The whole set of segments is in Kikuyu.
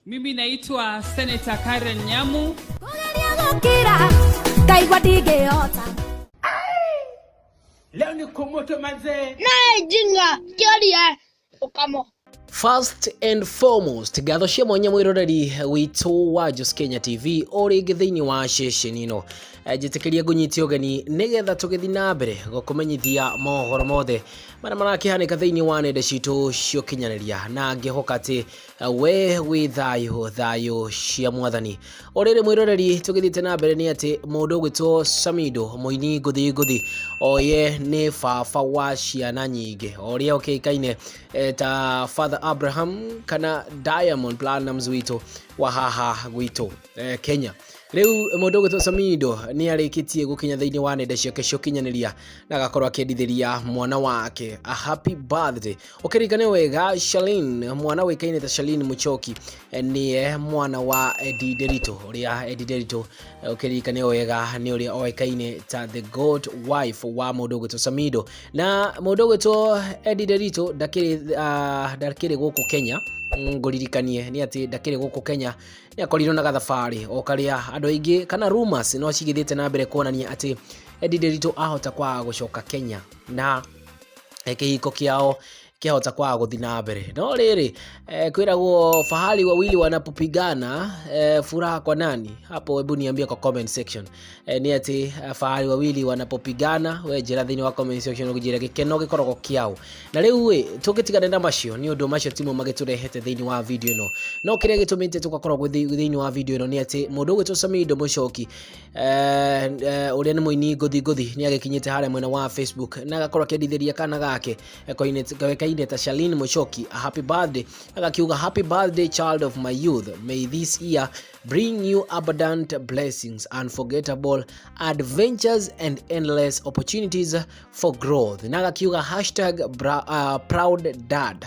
Mimi naitwa Senator Karen Nyamu. Kũgeria gũkira ngaigua ndingĩhota. Leo ni kumoto manzee. Naye jinga kĩoria ũkamo. First and foremost, ngatho cia mwanya mwĩroreri witũ wa Jos Kenya TV o rĩngĩ thĩinĩ wa ceceni ĩno. Njĩtĩkĩria ngũnyite ũgeni nĩgetha tũgĩthiĩ na mbere gũkũmenyithia mohoro mothe marĩa marakĩhanĩka thĩinĩ wa nenda citũ cia ũkinyanĩria, na ngĩhoka atĩ we wĩ thayũ, thayũ cia mwathani. O rĩrĩ mwĩroreri, tũgĩthiĩte na mbere nĩ atĩ mũndũ ũgwĩtwo Samido, mũini ngũthi ngũthi, oye nĩ baba wa ciana nyingĩ, ũrĩa ũkĩkaine ta Father Abraham kana Diamond Platnumz witũ wa haha gwitũ Kenya. Rĩu mũndũ ũgwĩtwo Samido nĩ arĩkĩtie gũkinya thĩinĩ wa nenda ciake cia ũkinyanĩria na agakorwo akĩendithĩria mwana wake a happy birthday. Ũkĩririkane wega, Charlene, mwana ũĩkaine ta Charlene Muchoki, nĩye mwana wa Eddie Nderitu, ũrĩa Eddie Nderitu, ũkĩririkane wega, nĩ ũrĩa oĩkaine ta the god wife wa mũndũ ũgwĩtwo Samido. Na mũndũ ũgwĩtwo Eddie Nderitu ndakĩrĩ gũkũ Kenya. Ngũririkanie nĩ atĩ ndakĩrĩ gũkũ Kenya, nĩ akorirwo na gathabarĩ o karĩa andũ aingĩ kana rumors no cigĩthiĩte na mbere kuonania atĩ Eddie Nderitu ahota kwaga gũcoka Kenya na kĩhiko kĩao kĩahota kwaga gũthiĩ na mbere. No rĩrĩ, kwĩragwo fahali wawili wanapopigana, furaha kwa nani? Hapo hebu niambie kwa comment section. Nĩ atĩ fahali wawili wanapopigana, we njĩra thĩinĩ wa comment section ũkĩnjĩra gĩkeno gĩkoragwo kĩao. Na rĩu ĩ, tũngĩtigane na macio nĩ ũndũ macio timo magĩtũrehete thĩinĩ wa video ĩno. No kĩrĩa gĩtũmĩte tũgakorwo thĩinĩ wa video ĩno nĩ atĩ mũndũ ũgwĩtwo Samido Muchoki, ũrĩa nĩ mũini ngũthi ngũthi, nĩ agĩkinyĩte harĩa mwena wa Facebook na agakorwo akĩendithĩria kana gake koĩkaine ta Charlene Muchoki a happy birthday, agakiuga, "Happy birthday, child of my youth. May this year bring you abundant blessings, unforgettable adventures and endless opportunities for growth," na agakiuga #proud dad.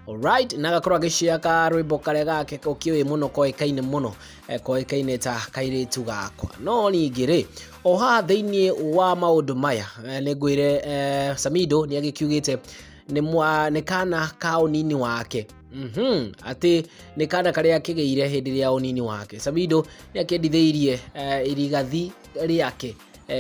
Alright, na agakorwo agĩshare karwĩmbo karĩa gake ũkĩũĩ mũno, koĩkaine mũno, koĩkaine ta Kairĩtu Gakwa. No ningĩ rĩ, o haha thĩinĩ wa maũndũ maya, nĩ ngwĩre, Samido nĩ agĩkiugĩte nĩ kana ka ũnini wake, atĩ nĩ kana karĩa akĩgĩire hĩndĩ ĩrĩa ũnini wake. Samido nĩ akĩendithĩirie irigathi rĩake,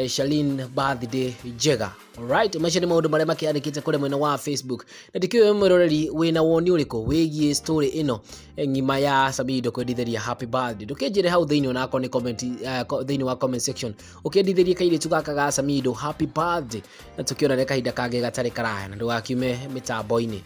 Charlene, birthday njega. Alright, macio nĩ maũndũ marĩa makĩandĩkĩte kũrĩa mwena wa Facebook, na ndikĩũĩ mwĩroreri wĩna woni ũrĩkũ wĩgiĩ story ĩno ng'ima ya Samido kwendithĩria happy birthday. Ndũkĩnjĩre hau thĩinĩ onakorwo nĩ comment, thĩinĩ wa comment section ũkĩendithĩrie kairĩtu gaka ga Samido happy birthday, na tũkĩonane kahinda kangĩ gatarĩ karaya, na ndũgakiume mĩtambo-inĩ.